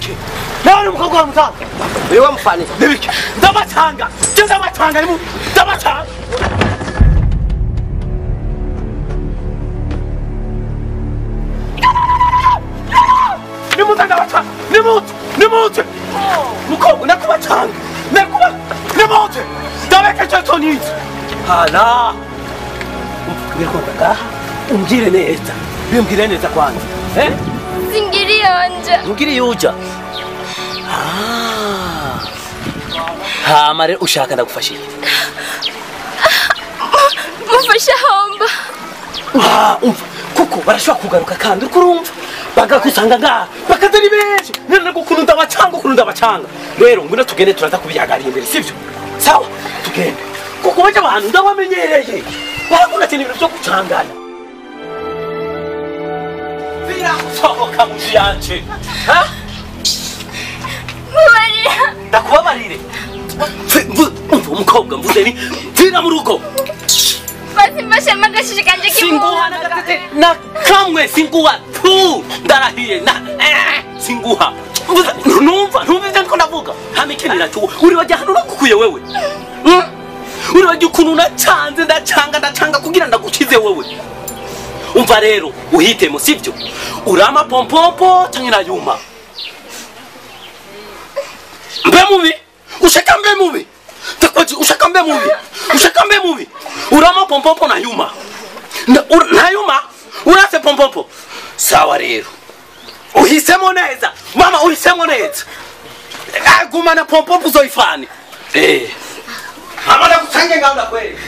Nibiki nawe umukobwa wa mutanga wewe mfani nibiki ndabatanga je ndabatanga ni ndabatanga nimuze ndabatanga nimuze nimuze mukobwa nakubatanga nakuba nimuze ndabeke cyo hala ngaha umbwire neza bimbwire neza kwanza eh singiriyonja ngiriyuja ah ha mare ushaka ndagufashije mufasha homba ah umva kuko barashobora kugaruka kandi urumva bagakusanga ngaha bakazari benshi none gukuntu ndabacanga ukuntu ndabacanga rero ngwino tugende turaza kubiyagariye imbere sivyo sawa tugende kuko baje abantu ndabamenyereye barakunda cyane ibintu byo gucangana birasohoka mu yanje ha mubarira ndakubabarire umukobwa mvuze ni mvira mu rugo basi mfashe magashije kanje singuha na na kamwe singuha tu ndarahiye na singuha numva numva ivyo ndiko ndavuga hamikenera tu uri bajya hano nakukuye wewe uri bajya ukuntu nacanze ndacanga ndacanga kugira ndagukize wewe umva rero uhitemo sivyo urama pompompo canke nayuma mbe mubi ushaka mbe mubi takwaji ushaka mbe mubi ushaka mbe mubi urama pompompo na yuma na yuma urase pompompo sawa rero uhisemo neza mama uhisemo neza aguma na pompompo uzoifane eh mama ndakusange ngaho kweli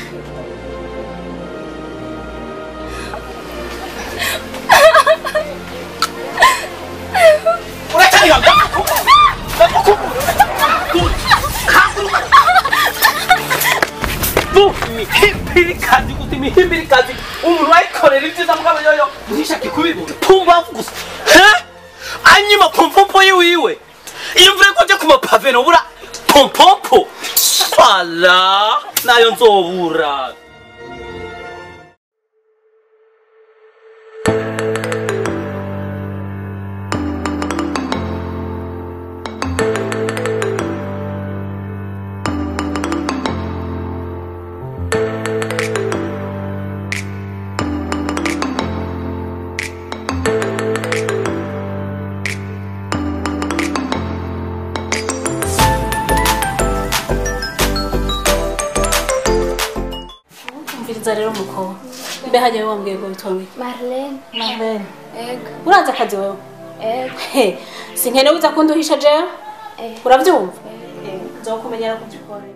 uracariha mihimbirikazi gusa imihimbirikazi umuntu ayikorera ibyiza mugabo yoyo ntishake kubibona pumbavu gusa anyima pompompo yiwiwe iyo mvura ko ku mapave nobura pompompo wala nayo nzobura Rero muko mbe haje wambwiye ngo bitwa Marlene Marlene ego uraza akazi wewe ego sinkene uza kunduhisha je uravyumva nzokumenyera kubyukora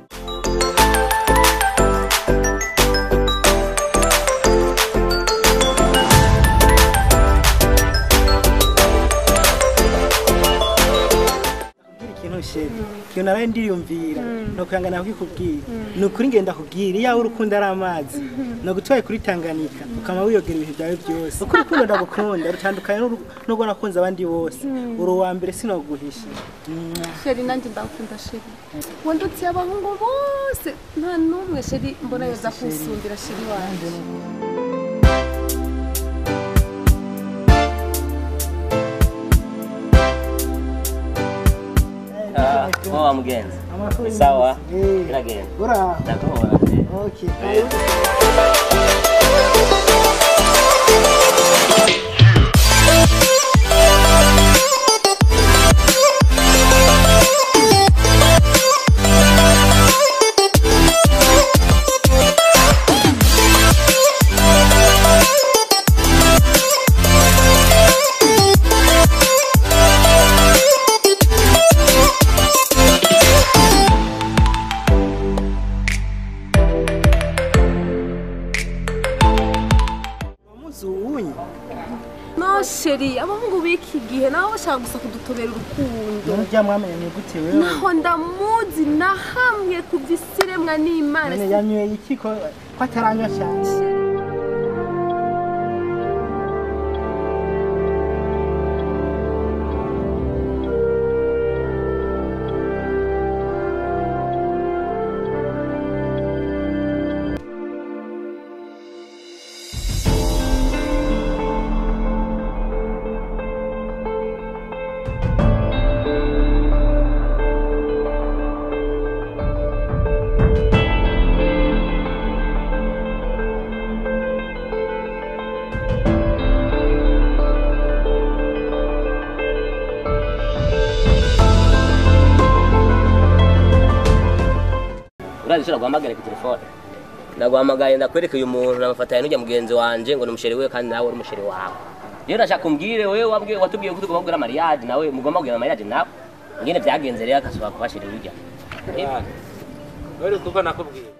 Kiyo naraye ndiriyumvira no kuyangana kukubwira nukuri ngenda kubwira iya urukundo ari amazi no gutwaye kuri Tanganyika ukama wiyogera ibintu byawe byose uko urukundo ndagukunda rutandukanye n'ubwo nakunze abandi bose uri uwa mbere sinoguhisha chéri nanjye ndakunda chéri wandutse abahungu bose nta n'umwe chéri mbona yoza kunsumbira chéri wanje Oa mgenzi. Sawa. Kiragenda. Ura. Ndakubona. Okay. No chéri abahungu b'iki gihe nabo bashaka gusa kudutobera urukundo nurya mwamenye ni gute wewe naho ndamuzi na hamwe kuvyisiremwa n'Imana none yanyweye iki ko ataranywa cyane Urazi ushobora guhamagara ku telefone. Ndaguhamagaye ndakwereka uyu muntu namufatanye n'ujya mugenzi wanje ngo ni umusheri we kandi nawe uri umusheri wawe. Rero ndashaka umbwire wewe wabwiye watubwiye ko tugomba kugira mariage nawe mugomba kugira mariage nawe. Ngene byagenze rero akasubira kubashira urujya. Wewe kuko nakubwiye.